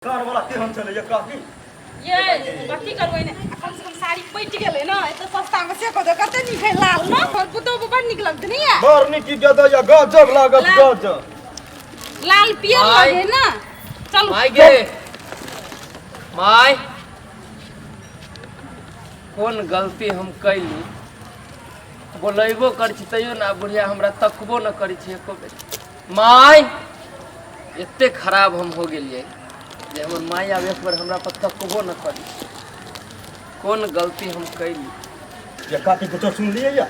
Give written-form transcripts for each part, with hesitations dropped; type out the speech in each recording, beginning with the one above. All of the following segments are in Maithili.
कान वाला केहन छलै ये काकी? ये कथी करबै ने, कम से कम साड़ी पटि गेलै ने, एते सस्ता में से कह दो कते नीक है लाल ने, हमर पुतोहु के बड़ नीक लगतै ने। ये बड़ नीक की गदा या गजब लागत। लाल। गजब लाल पियर माय। लगे ने। चलू। माय गे माय, कोन गलती हम कैली? बोलेबो करै छी तैयो ना बुढ़िया हमरा तकबो न करै छी एको बेर। माय, एते खराब हम हो गेलियै जे हमर माय आब एक बेर हमरा पर तकबो न करै छै। कोन गलती हम कैली? ये काकी कुछो सुन लिए या?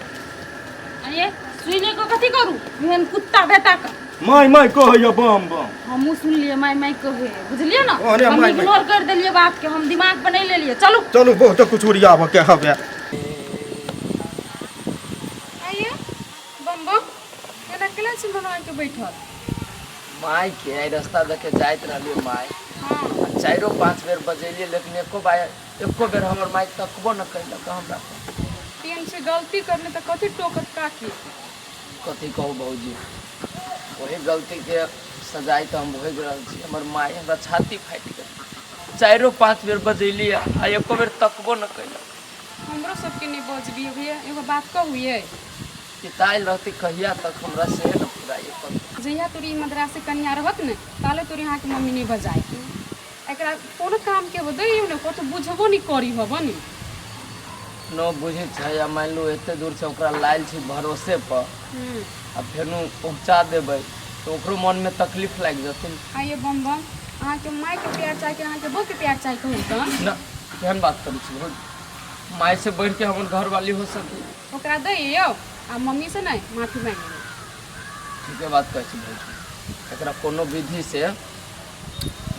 अरे सुने को कथी करू एहन कुत्ता बेटा का। माय माय कहैया बम बम। हमहूँ सुनलियै माय माय कहे, बुझलियै ने? ओहने हम माय माय। इग्नोर कर देलियै बात के, हम दिमाग पर नहीं लेलियै। चलू। चलू, बहुत कुछ उड़ियाबऽ के हवे। आइए बम बम, एना केना छी मना के बैठल? माय के आइ रास्ता देखे जाइत रहलियै माय। हाँ। आ चारिओ पाँच बेर बजेलियै, लेकिन एको बार एको बेर हमर माय तकबो न कैलक हमरा पर। तेहन से गलती करने तऽ कथी टोकत काकी? कथी कहू भौजी, वही गलतीके सजाइ तऽ हम भोगि रहल छी। हमर माय हमरा छाती फाटि गेल। चारिओ पाँच बेर बजेलियै आ एको बेर तकबो न कैलक। हमरो सबके नहि बजबियै भैया। एगो बात कहू ये? पितायल रहती कहिया तक हमरा से न पुराइए कतौ। जहिया तोरी मद्रासे कनिया रहत ने ताले तोरी अहाँके मम्मी नहि बजायत। एकरा कोनो काम के दैयौ ने, कतौ बुझबो नहि करी हब ने। न बुझै छै। आ मानि लू एते दूर से ओकरा लायल छी भरोसे पर, आ फेनु पहुँचा देबै तऽ ओकरो मनमे तकलीफ लागि जेतै। आइए बम बम, अहाँके मायके प्यार चाही कि अहाँके बहूके प्यार चाही, कहू तऽ? न, केहन बात करै छी भौजी? माय से बढ़ि के हमर घरवाली हो सकी? ओकरा दैयौ आ मम्मी से नहि माफी मांगि लेबै। ठीके बात कहै छी भौजी। एकरा कोनो विधि से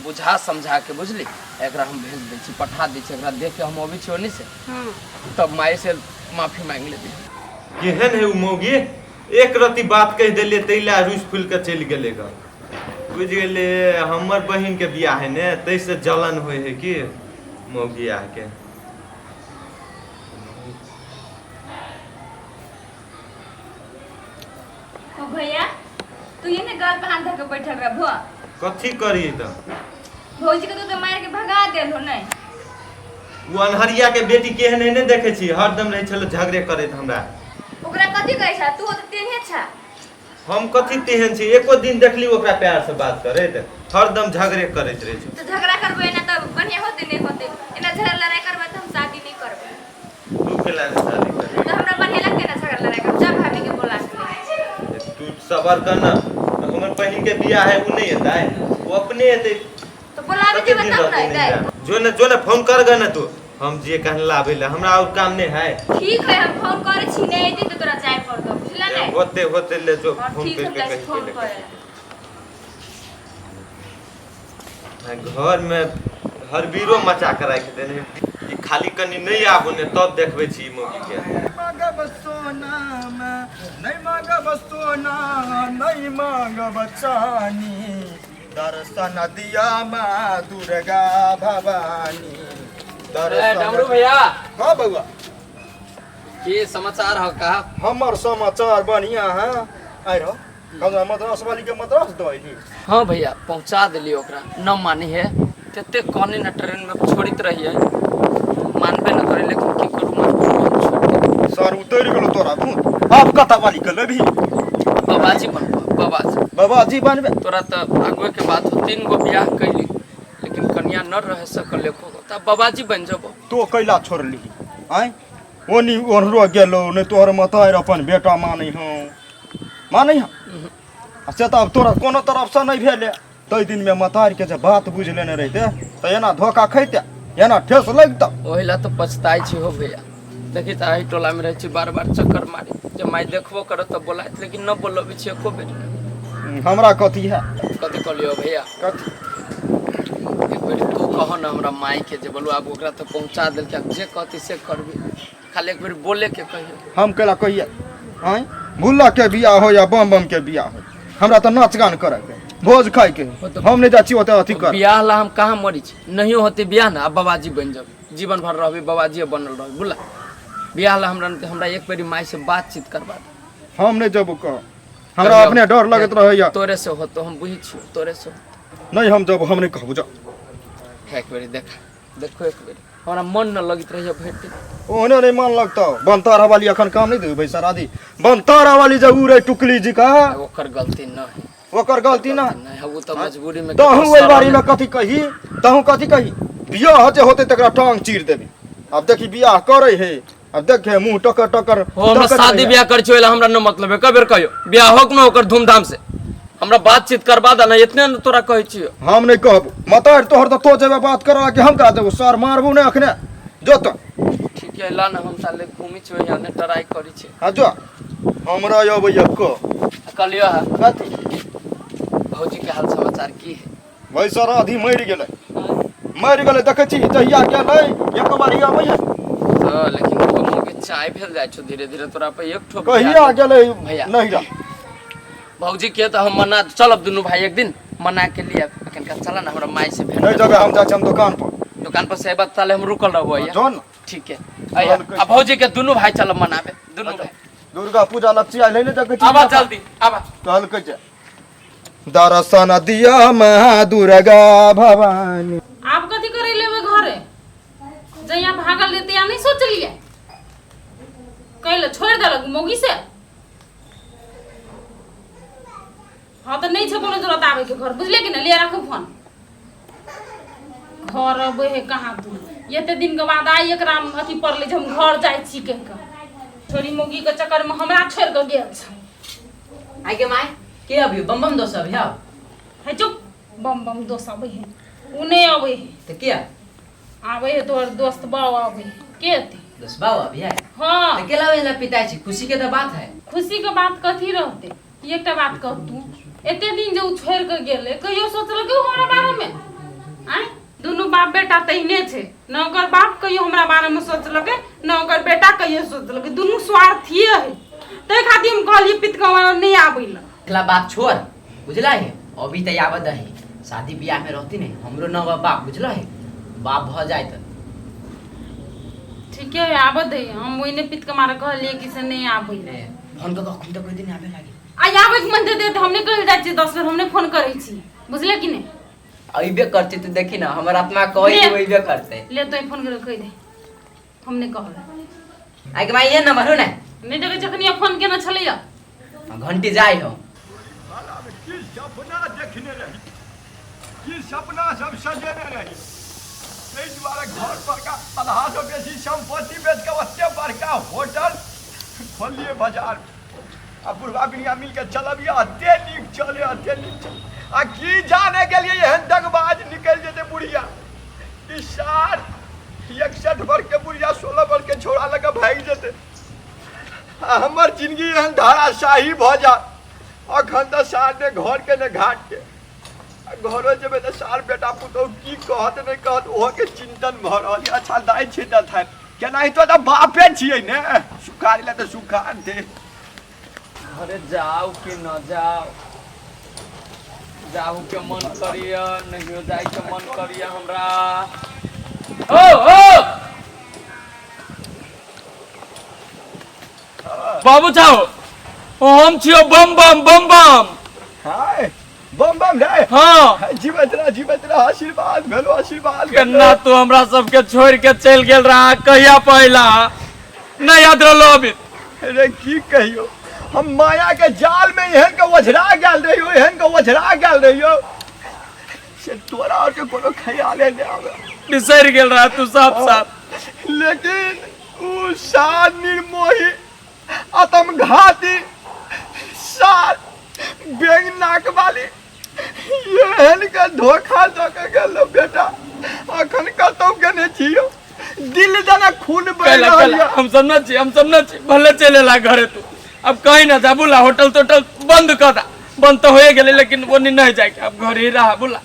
बुझा समझा के, बुझली, एकरा हम भेज दै छी, पठा दै छी। एकरा देख के हम अबै छी ओन्नी से। हाँ। तब माय से माफी मांगि लेबै। केहन है उ मौगी, एक रति बात कहि देलियै ताहि लए रुसि फुलि कऽ चलि गेलै गऽ। बुझि गेलियै, हमर बहिनके बियाह है ने, ताहिसँ जलन होइ है कि मौगी आके। ओ भैया, तू ये ने गाल पर हाथ धऽ के बैठल रहबो? कथी करी तऽ? भौजी के तू तो मार के भगा देल हो नहीं? ओ अनहरिया के बेटी केहन है नहि देखै छी? हरदम रहै छलै झगड़े करैत हमरा। ओकरा कथी कहै छा? तू तऽ तेहने छा। हम कथी तेहन छी? एको दिन देखली ओकरा प्यार से बात करैत? हरदम झगड़े करैत रहै छै। तऽ झगड़ा करबै एना तऽ बढ़िया होते नहि होते? एना झगड़ा लड़ाई करबै तऽ हम शादी नहि करबै। तू केला ने शादी करबै? तऽ हमरा बढ़िया लगतै ना झगड़ा लड़ाई करब? जा, भाभी के बोला के ले। तू सबर कर ना, हमर बहिन के बियाह है, उ नहि एतै? ओ अपने एतै। तऽ बोलाबे कते जेबै दिन तब रहतै? ने नहि एतै। जा। जो ने, जो ने, फोन कर ग ने तू, हम जे कहने लाबै ले, हमरा और काम नहीं है। ठीक है, हम फोन करै छी, नहि एतै तऽ तोरा जाय पड़तौ, बुझला ने? होते होते ले जो। हाँ, फोन ठीक है, करके जाइ छी कही फोन के ले। करे। घर में हरबीरो मचा के राखि देने। ई खाली कनि नहीं आबो ने तब देखबै छी ई मौगी के। नहीं मांगब सोना मैं, नहीं मांगब सोना, नहीं मांगब चानी, दर्शन दिया माँ दुर्गा भवानी। ए, डमरू दर्शन। भैया। हाँ बउआ। की समाचार हो का? हमर समाचार बढ़िया है। आइ रहो, हमरा मद्रास वाली के मद्रास दऽ अयली। हाँ भैया, पहुँचा दिली ओकरा। न मानी है, तते कहने न ट्रेन में छोड़ित रहिए, मानबे न करे, लेकिन की करू, मजबूर हम छोड़ देली। सर उतरि गेलो तोरा भूत, आब कतऽ वाली के लेबही? बाबाजी बनबो, बाबाजी। बाबाजी बनबे? तोरा तऽ आगुए के बात हो, 3 गो बियाह कैली लेकिन कन्या न रह सकल एको गो, तब बाबाजी बन जबो। तो कैला छोड़ली आँय? ओनी ओन्हरो गेलो नहि, तोहर मतारि अपन बेटा मानै हौ, मानै हौ। आ से तऽ आब तोरा कोनो तरफसँ नहि भेलै। ताहि दिनमे मतारिके जे बात बुझि लेने रहिते तऽ एना धोखा खैते, एना ठेस लगितौ? ओहि ला तऽ पछताइ छी हो भैया। देखी तऽ, एहि टोला में रहै छी, बार बार चक्कर मारी जे माय देखबो करत तऽ बोलायत, लेकिन न बोलबै छी एको बेर। हमरा कथी है? कथी कहलियौ भैया? कथी? एक बेर तू कह न हमरा माय के जे बोलू, आब ओकरा तऽ पहुँचा देलकै, आब जे कहती से करबी, खाली एक बेर बोले के कहियो। हम कैला कहिए आँय? भुल्ला के बियाह हो या बम बम के बियाह हो, हमरा तऽ नाच गान करे के, भोज खाय के। हम नहि जाइ छी ओतऽ अथी कर। बियाह ला हम कहाँ मरी छी? नहियो होते बियाह ने, आब बाबाजी बनि जाबी, जीवन भर रहबी बाबाजी बनल रहबी। बुझला, बियाह ला हमरा हमरा एक बेरी माय से बातचीत करवा दे। हम नहि जेबो कह, हमरा अपने डर लगैत रहैया। तोरे से होतो, हम बुझै छियौ, तोरे से होतो। नहि, हम जब हम नहि कहबो, जा। देखा एक बेरी, देखा, देखो एक बेरी, हमरा मन न लगैत रहैया भरि दिन। ओहने नहि मन लगतौ। बनतारा वाली अखन काम नहि देबै सरादी, बनतारा वाली जे उ रहे टुकली जी का, ओकर गलती न है। ओकर गलती ना नहीं है, वो तो मजबूरी में। तहु ओहि बारी में कथी कही, तहु कथी कही? बियाह जे होते तकरा टांग चीर देबी। अब देखी बियाह करे है, अब देखे मुंह टकर टकर। हो हमरा टकर शादी रहैया। ब्याह कर छी, ओहि ला हमरा न मतलब है। कई बेर कहियो ब्याह होक न ओकर धूमधाम से हमरा बातचीत करबा दे ना, इतने न तोरा कहै छियो। हम नहीं कहबो मतार तोहर, तो तो जेबे बात करा कि हम कह देबो सर मारबू ने अखने जो तो। ठीक है, ला ना, हम साले घूमी छियो यहाँ ने ट्राई करी छी। हाँ जो, हमरा अबैया क कहलियो है कथी? भौजी के हाल समाचार की है? भाई सर आधी मरि गेलै, मरि गेलै। देखै छी जहिया गेलै एक बार अबैया। तो लेकिन वो के चाय भेल जाइ छौ धीरे धीरे तोरा पे एक ठोप। कहिया गेलै? भैया। नहिरा। भौजी के तो हम मना चलब दुनू भाई एक दिन मना के लिए। अखन का चला ना हमरा माई से भेंट। नहीं जगह, हम जाइ छी हम दुकान पर। दुकान पर से बात ताले हम रुकल रहबो भैया। जो न। ठीक है अइया, आ भौजी के दुनू भाई चलब मनाबे दुनू भाई। दुर्गा पूजा लग आयल ने, देखै छी। आबा जल्दी आबा। कहलकै जे दर्शन दिया महा दुर्गा भवानी। आब कथी करे लेबै घरे? जहिया भागल रहे तहिया नहीं सोचलिए? कैले छोड़ि देलक मौगी से। हाँ तऽ नहि छै कोनो जरूरत आबै के घर, बुझलियै कि नहि? लिअ राखू फोन। घर अबै है कहाँ तू? एते दिन के बाद आइ एकरा अथी पड़लै जे हम घर जाइ छी कहि कऽ। छोरी मौगी के चक्कर में हमरा छोड़ि कऽ गेल छै। आइ के माय के अभी बम बम दोस्त अभी आओ। है चुप, बम बम दोस्त अबै है? उ नहि अबै है। तो के आबै है? तोहर दोस्त बाउ अबै है। के एतै? दोस्त बाबू अभी है? हाँ। तो के लावे ला पिताई छी, खुशी के तो बात है। खुशी के बात कथी रहते? एकटा बात कह तू, एते दिन जे उ छोड़ि कऽ गेलै कहियो सोचलकै उ हमरा बारे में? आँय, दुनू बाप बेटा तहिने छै न। ओकर बाप कहियो हमरा बारे में सोचलकै न ओकर बेटा कहियो सोचलकै। दुनू स्वार्थीये है, ताहि खातिर हम कहलियै पितकवा नहि आबै लए। एकला बात छोड़, बुझला है? अभी तो आवत है, शादी ब्याह में रहती नहीं हमरो न बाप, बुझला है? बाप भ जाए तो ठीके है, आबऽ दे। हम ओहिने पितके मारे कहलियै कि से नहि आबै लए। फोन कऽ कखन तो कोई दिन आबे लागे। आ आबैके मन दे तऽ हम नहि कहल जाइ छियै, 10 बेर हम नहि फोन करै छी, बुझले कि नहि? अइबे करते तू, देखी ना हमर आत्मा कहै ले। कि अइबे करते। ले तो फोन कर कहि दे, हम नहि कहबै। आइ के माय ये नंबर हो ना? नहि देखै जखन फोन केने छलैया। घंटी जाय हो। की सपना देखने रही, की सपना सब सजेने रही। ताहि दुआरे घर पर का आधासँ बेसी सम्पत्ति बेच कऽ ओते बड़का होटल खोललियै बाजार आ बुढ़वा बिनिया मिल कऽ चलबियै, एते नीक चले, एते नीक चले। आ की जाने गेलियै एहन दगबाज निकलि जेतै बुढ़िया। ई सार 61 वर्ष के बुढ़िया 16 वर्ष के छोड़ा लऽ कऽ भागि जेतै आ हमर जिंदगी एहन धाराशाही भऽ जा। अखन तऽ सार ने घर के ने घाट के। आ घरो जेबै तऽ सार बेटा पुतहु की कहत नहि कहत, ओहो के चिंतन भऽ रहल यऽ। अच्छा दाइ छै तऽ थार केनाहितो तऽ बापे छियै ने, सुखार लए तऽ सुखार दे। घरे जाओ कि न जाओ? जाहू के मन करिया, नहियो जाय के मन करिया हमरा। ओ ओ बाबू जाओ, ओ हम छियो बम बम बम बम। हाय बम बम रे। हाँ। जीवत रह, जीवत रह, आशीर्वाद भेलो, आशीर्वाद भेलो। केन्ना तू हमरा सबके छोड़ के चलि गेल रहा, कहिया पहिला नहीं याद रहलो अभी? अरे की कहियो, हम माया के जाल में एहन के ओझरा गेल रहियो, एहन के ओझरा गेल रहियो से तोरा और के कोनो ख्याले नहीं आवे। बिसरि गेल रहा तू साफ साफ। लेकिन उ सार निर्मोही आत्मघाती सार बेंग नाक वाली एहन के धोखा दऽ के गेल। बेटा अखन कतौ केने छियो, दिल जना खून बहि कैला रहल कैला यऽ। हम सब न छी, हम सब न छी, भले चले ला घरे तू, अब कहीं ना जा। बोला होटल तोटल बंद कर दा, बंद तो होए गेले लेकिन वो नहीं जाए, अब घर ही रहा। बोला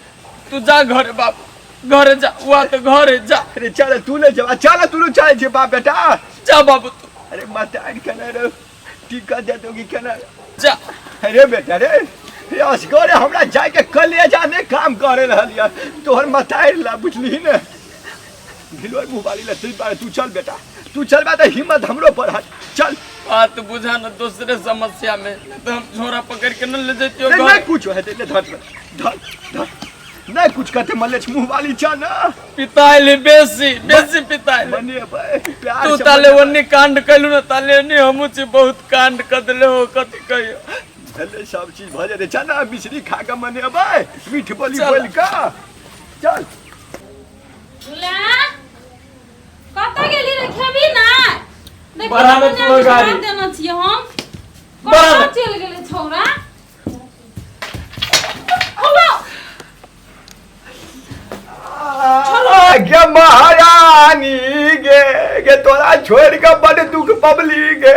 तू जा घरे बाबू, घरे जा, हुआ तो घरे जा। अरे चल तू नहीं जा, चल तू चल जे बाप बेटा। जा बाबू तू। अरे मत आइन केना रे, टिकट दे दोगी केना? जा। अरे बेटा रे, रे असगरे हमरा जाके कलेजा ने काम करे रहल यऽ तोहर मतारि ला, बुझलिही ने? भिलोर मुँहवाली ला तू बार। तू चल बेटा, तू चलबा तऽ हिम्मत हमरो बढ़त, चल। बात बुझा न, दूसरे समस्या में नहीं तो हम झोरा पकड़ के न ले जतियो नहीं घर। नहीं कुछ हेतै, ले धर धर धर। नहीं कुछ कहते मलेच मुंह वाली चा ना। पिताइले बेसी बेसी पिताइले। मनेबै प्यार तू से ताले मनेबै। ओन्नी कांड कैलू ना ताले ओन्नी हमहूँ छी बहुत कांड क देले हो कथी कहियो। भेलै सब चीज भऽ जेतै, चल ना मिश्री खा कऽ मनेबै, मीठ बोली चल। बोलि कऽ चल। ले कतऽ गेली रे, खेबी ना? देखी बड़ा में बना तू के गाड़ी। भात देने छियै हम। बड़ा कतऽ में। चलि गेलै छौड़ा? हौवा। गे महारानी गे, गे तोरा छोड़ के बड़ दुख पबली गे।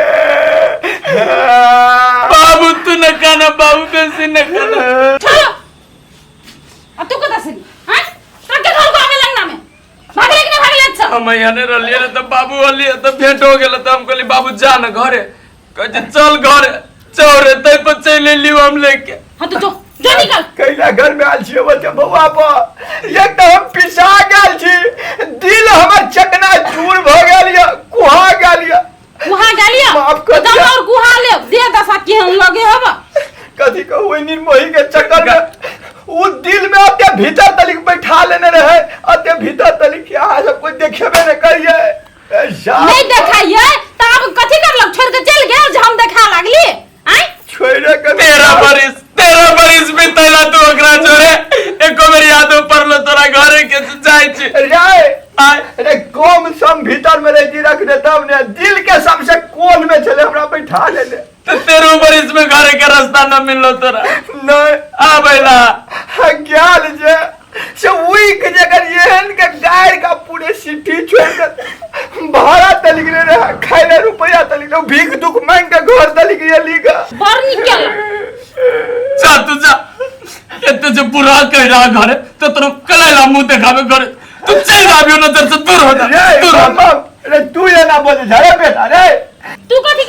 बाबू तू न खाना, बाबू बेसी न खाना। छोड़ो। आ तू कतऽ से हैं? तोरा के घर को आवे लगना में भागले कि नहीं भागले? अच्छा हम यहाँ नहीं रहलिए रे तो बाबू अलिए तो भेंट हो गेल तो हम कहली बाबू जा न घरे, कहै छै चल घरे चौरे तै पर चलि एलियो हम लेके। हाँ तो जो जो निकल। कैला घर में आयल छियै बच्चा बौआ पर, एक तऽ हम पिसा गेल छी, दिल हमर चकना चूर भऽ गेल यऽ, कुहा गेल यऽ। गुहा गेलियो? माफ कर दम दिया। और गुहा ले दे दशा केहन लगे हब। कथी कहू, ओहि निर्मोही के चक्कर में उ दिल में अते भीतर तलिक बैठा लेने रहे, अते भीतर तलिक कि अहाँ सब कोई देखेबे नहि करियै। ए, साफ नहीं देखाइए त अब कथी करलक, छोड़ के चल गेल जे हम देखा लागली आय? छोड़े के 13 बरिस बितैला तू ओकरा जोरे, एको बेर याद पड़लो तोरा घरे के जाइ छी। रे आय। अरे कम सम भीतर में रही रख दे तब ने, दिल के सबसे कोन में छले हमरा बैठा लेने। तो 13 बरिस में घरे के रास्ता न मिललो तोरा? नहीं। आ बैला ज्ञान जे से उइक जकर एहन के गाड़ का पूरे सिटी छोड़ के भाड़ा तलिक ले रहे, खाए ले रुपया तलिक ले, भीख दुख मांग के घर तलिक ये लीगा। बड़ नीक केलक। जा तू जा, एते जे बुरा कह रहा घरे तो तोरा कलाइला मुंह देखाबे घरे, तू चल जाबियो नजर से दूर हो जा, रे दूर हो जा। बाबा, रे तू ये ना बोले जा रे बेटा रे। तू कथी